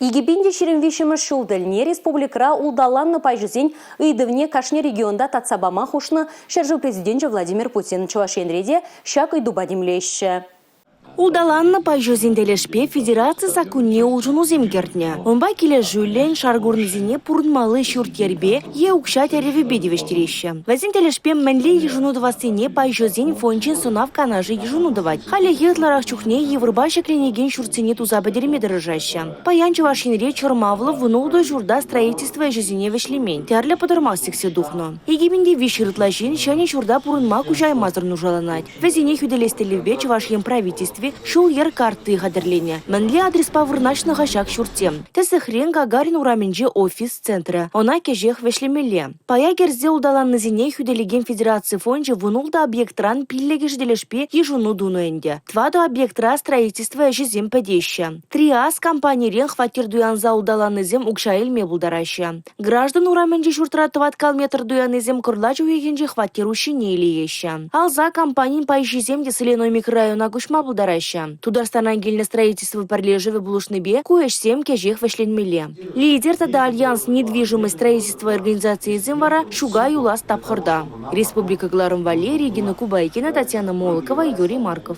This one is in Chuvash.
2023-мӗш ҫул тӗлне республикӑра улталаннӑ пайҫӑсен ыйтӑвне кашни регионта татса пама хушнӑ ҫӗршыв Президенчӗ Владимир Путин. Чӑваш Енре те ҫак ыйтупа тимлеҫҫӗ. Улталаннӑ пайҫӑсен тӗлӗшпе федераци саккунне улшӑнусем кӗртнӗ. Унпа килӗшӳллӗн шар курнисене пурӑнмалли ҫурт-йӗрпе е укҫа тӗревӗпе тивӗҫтереҫҫӗ. Вӗсен тӗлӗшпе мӗнле йышӑну тӑвассине пайҫӑсен фончӗн сӑнав канашӗ йышӑну тӑвать. Хальлӗхе ытларах чухне йывӑрпа ҫӗкленекен ҫуртсене туса пӗтерме тӑрӑшаҫҫӗ. Паян Чӑваш Енре чӑрмавлӑ 16 ҫурта строительство ӗҫӗсене вӗҫлемен тӗрлӗ пӑтӑрмах сиксе тухнӑ. 2300 ытла ҫын ҫӗнӗ ҫурта пурӑнма куҫаймасӑр нушаланать. Вӗсене хӳтӗлес тӗллевпе Чӑваш Ен Правительстви ҫул-йӗр картти хатӗрленӗ. Мӗнле адреспа вырнаҫнӑ-ха ҫак ҫуртсем? Тӗслӗхрен, Гагарин урамӗнчи офис центрӗ. Ӑна кӗҫех вӗҫлемелле. Пая кӗрсе улталаннисене хӳтӗлекен федераци фончӗ 16 объектран пиллӗкӗшӗ тӗлӗшпе йышӑну тунӑ ӗнтӗ. Тӑватӑ объектра строительство ӗҫӗсем пӗтеҫҫӗ. «Триас» компанирен хваттер туянса улталаннисем укҫа илме пултараҫҫӗ. Граждан урамӗнчи ҫуртра тӑваткал метр туяннисем кӑрлач уйӑхӗнче хваттер уҫҫине илееҫҫӗ. Алса компанин пайҫисем те Соляной микрорайона куҫма пултараҫҫӗ. Тутарстанран килнӗ строительство пӗрлешӗвӗ пулӑшнипе ку ӗҫсем кӗҫех вӗҫленмелле. «Лидер» тата «Альянс» недвижимость строительство организацийӗсем вара ҫука юлас тапхӑрта. Республика кӑларӑм валли Регина Кубайкина, Татьяна Молокова, Юрий Марков.